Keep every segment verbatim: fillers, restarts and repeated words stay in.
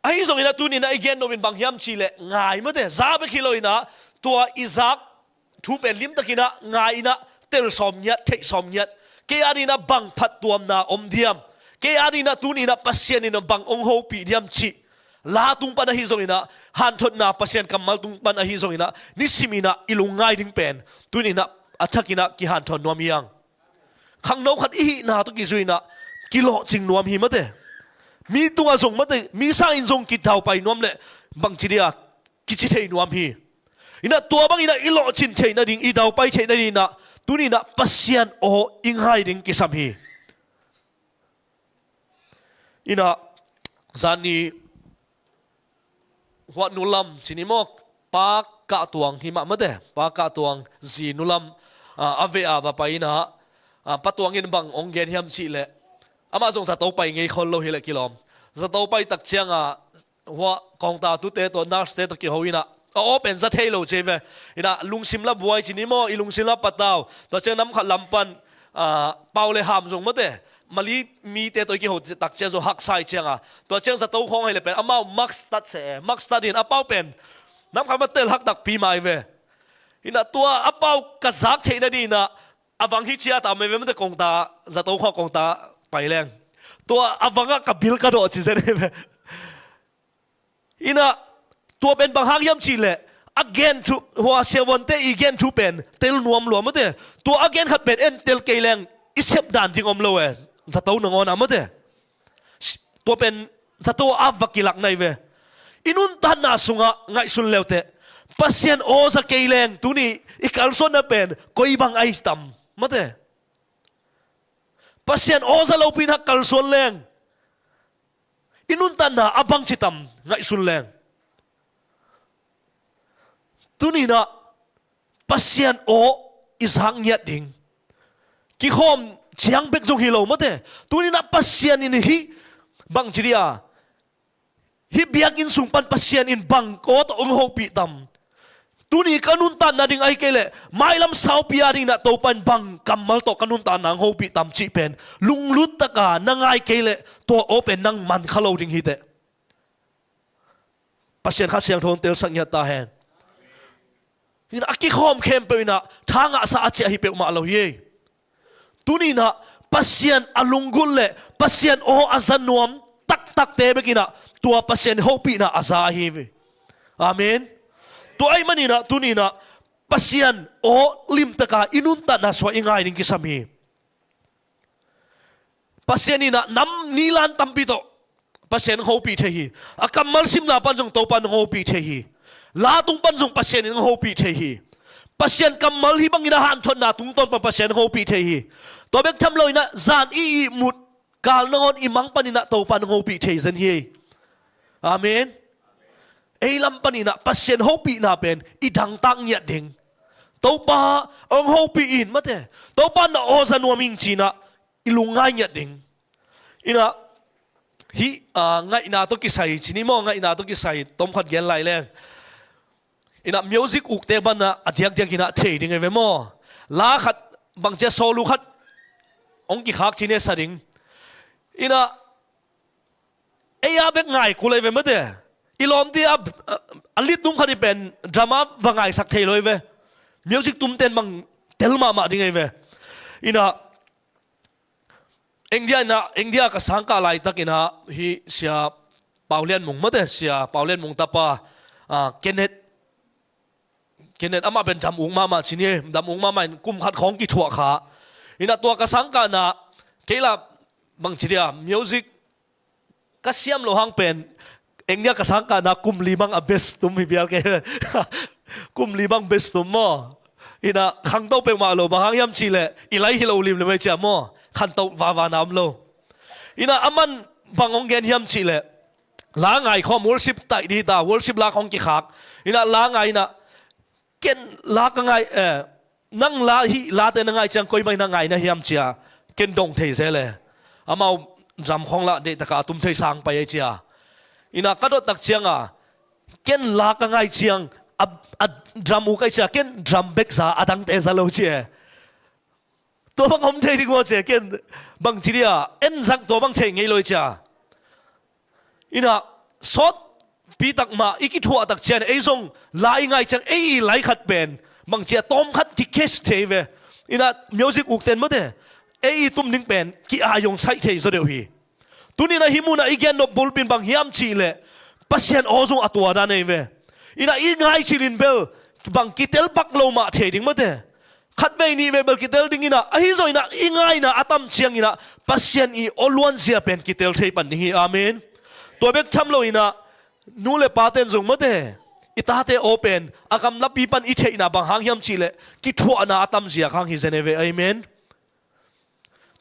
Ahi zongin ah tuni-in ah i gen nop in bang hiam cih leh ngai mate, za bek hi lo-in ah tua i zak thu pen limtakin ah ngai-in ah tel sawm ngiat, theih sawm ngiat. Kei adingin ah bang phattuamna om diam? Kei adingin ah tuni-in ah Pasian in ah bang hong hopih diam cih la tung pan ahi zongin ah, hanthotna Pasian kammal tung pan ahi zongin ah, nisimin ah i lungngai ding pen tuni-in ah a thakin ah kihanthawn nuam hi hang. Khangno khat i hihna tawh kizui-in ah kilawhcing nuam hi mate. Mi tungah zong mate, mi sangin zong kidaupai nuam leh bangci dia kici thei nuam hi. In ah tua bangin ah i lawhcin theih nading, i daupai theih nadingin ah tuni-in ah Pasian aw i ngai ding kisam hi. In ah zani huah nulam ci ni maw, Pa Kah Tuang hi mah mate, Pa Kah Tuang zi nulam, ah, a veh a va pai in ah, ah, Pa Tuang in bang hong gen hiam cih leh, amah zong zato pai ngei khol lo hi leh kilawm. Zato pai tak ciangah huah kawngta tute tawh, nurse te tawh kiho in ah, a aw pen za thei lo ci ve. In ah lungsim la buai ci ni maw, i lungsim la patau. Tua ciang nam khat lam pan, ah, pau le ham zong mate, Mali mite tawh i kiho tak ciang zong haksa hi ciangah, tua ciang zato khawng hi leh pen amau mask tat seh e, mask tat in a pau pen nam khat mah tel hak takpi mai ve. In ah tua a pau ka zak theih nadingin ah a vang hi cia ta mai ve mate, kawngta, zato khawng kawngta pai leng. Tua a vangah ka bil ka dawh ci zen hi ve. In ah tua pen bang hang hiam cih leh, a gen thu, hua siavuante i gen thu pen tel nuam lua mate. Tua a gen khat pen en tel kei leng i sep dan ding om lo e, zato nangawn ah mate. Tua pen zato a va kilak nai ve. I nuntakna sungah ngaihsun leuteh, Pasian aw za kei leng tuni i kalsuanna pen koi bang ahi tam mate. Pasian aw za lopi-in ah kalsuan leng i nuntakna a bangci tam ngaihsun leng. Tuni-in ah Pasian aw i zak ngiat ding. Kikhawm ciang bek zong hi lo mate. Tuni-in ah Pasian in hih bangci dia, hih biakinn sung pan Pasian in bang aw tawh hong hopih tam? Tuni ka nuntakna ding ahi kei leh mailam saupi adingin ah Topa in bang kammal tawh ka nuntakna hong hopih tam cih pen lunglut taka na ngai kei leh tua aw pen nang man kha lo ding hi teh. Pasian Kha Siangtho in telsak ngiat ta hen. In ah a kikhawm khempeuh in ah tha ngahsa a ciah hi peuhmah lo hi. Tuni-in ah Pasian a lunggulh leh Pasian aw a za nuam taktakte bek in ah tua Pasian hopihna a za ahi ve. Amen. Tua ahih manin ah tuni-in ah Pasian aw limtaka i nuntakna sungah i ngai ding kisam hi. Pasian in ah nam nilan tampi tawh Pasian hong hopih thei hi. A kammal simna pan zong Topa in hong hopih thei hi. La tung pan zong Pasian in hong hopih thei hi. Pasian kammal hih bangin a hanthotna tungtawn pan Pasian hong hopih thei hi. Tua bek tham lo-in ah zan i ihmut kal nangawn i mang panin ah Topa in hong hopih thei zen hi. Amen. Ei lam panin ah Pasian hopihna pen i dangtak ngiat ding. Topa hong hopih in mate, Topa na aw za nuam ing ci-in ah i lungngai ngiat ding. In ah hih, ah, ngaihna tawh kisai ci ni maw, ngaihna tawh kisai tomkhat gen lai leng. In ah music ukte banah a diakdiakin ah thei ding hi ve maw. La khat bangci a solo khat hong kikhak ci-in e sa ding. In ah ei a bek ngai kul ahi ve mate. I lawmte a, a, a lead tum khat i pen drama va ngaisak thei lo hi ve. Music tumten bang tel mahmah ding ahi ve. In ah India in ah, India ka sangkah laitakin ah hih Sia Pau Lian Mung mate, Sia Pau Lian Mung tapa, ah, Kenneth, Kenneth amah pen dam uk mahmah ci ni e, dam uk mahmah in kum khat khawng kithuah kha. In ah tua ka sangkahna kei lah bangci dia music ka siam loh hang pen, eng nia ka sangkahna kum li bang a best tum hi vial kei. Kum li bang best tum maw. In ah khangto peuhmah lo, bang hang hiam cih leh i lai hi lo limlim ei cia maw. Khanto vava na om lo. In ah aman bang hong gen hiam cih leh, la ngai khawm, worship taih di ta, worship la khawng kikhak. In ah la ngai in ah, ken la ka ngai, eh, nang la hih late na ngai ciang koi bang in na ngai na hiam cia, ken dong thei zel e. Amau drum khawng lah deih taka a tum thei sang pai ei cia. In ah ka dot tak ciang a, ken la ka ngai ciang a, a drum uk ei cia, ken drum bek za, a dangte za lo ci e. Tua bang om thei ding maw cia, ken bangci dia, en zang tua bang thei ngei lo ei cia. In ah sawtpi tak mah i kithuah tak ciang ei zong la i ngai ciang ei i lai khat pen bangci a tawm khat kikes thei ve. Inah music ukten mawte ei i tum ding pen ki-ai hong saih thei zaw deuh hi. Tuninah hih munah i gennop bulpi in bang hiam cihleh Pasian aw zong a tua dan ei ve. Inah i ngai cilin bel bang kitel bak lo mah thei ding mawte. Khatvei nihvei bel kitel dinginah ahi zong inah i ngaina a tam cianginah Pasian i aw luanzia pen kitel thei pan ding hi. Amen. Tua bek tham loinah nu le paten zong mawte i tate aw pen a gamlapi pan i theihna bang hang hiam cihleh kithuahna a tamzia hang hi zen ei ve. Amen.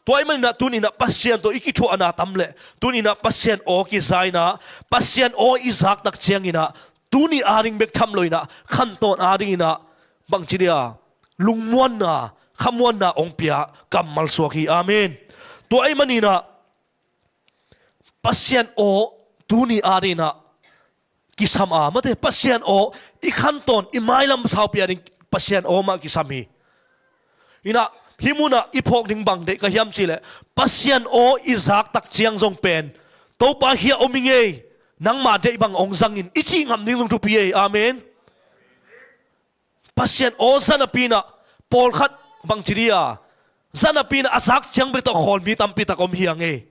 Tua ahih maninah tuninah Pasian tawh i kithuahna tam leh tuninah Pasian aw kizainah Pasian aw i zaktak cianginah tuni ading bek tham loinah khantawn adinginah bangci dia lungmuanna khamuanna ong pia kammal suak hi. Amen. Tua ahih maninah Pasian aw tuni adinginah kisam a mawte Pasian aw i khantawn i mailam saupi ading Pasian aw mah kisam hi. Inah hih munah i phawk ding bang deih ka hiam cihleh Pasian aw i zaktak ciang zong pen Topa hia om i ngei nangma deih bang ong zangin i cih ngam ding zong thupi ei. Amen. Pasian aw zanapinah pawlkhat bangci dia zanapinah a zak ciang bek tawh khawlmi tampitak om hiang ei.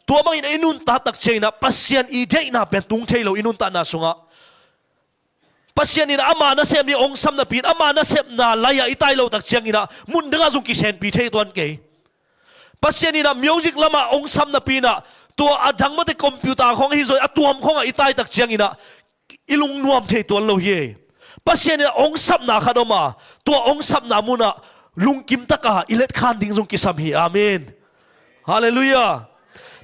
Tua bangin i nuntattak cianginah Pasian i deihna pen tung thei lo i nuntatna sungah Pasian inah ama nasem ni ong sam napi in ama nasepna lai-ah i tai lotak cianginah mun dangah zong kisenpi thei tuan kei. Pasian inah music lamah ong sam napi inah tua a dang mawte computer khong ahi zong a tuam khongah i taitak cianginah i lungnuam thei tuan lo hi. Pasian inah ong sapna khat om a tua ong sapna munah lungkimtaka i letkhan ding zong kisam hi. Amen. Halleluiah.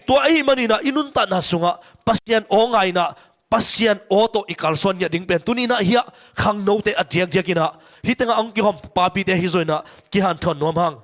Tua ahih maninah i nuntatna sungah Pasian aw ngainah Pasian aw tawh i kalsuan ngiat ding pen tuninah hiah khangnote a diakdiakinah hih tengah ong kihawm papite hi zoinah kihanthawn nuam hang.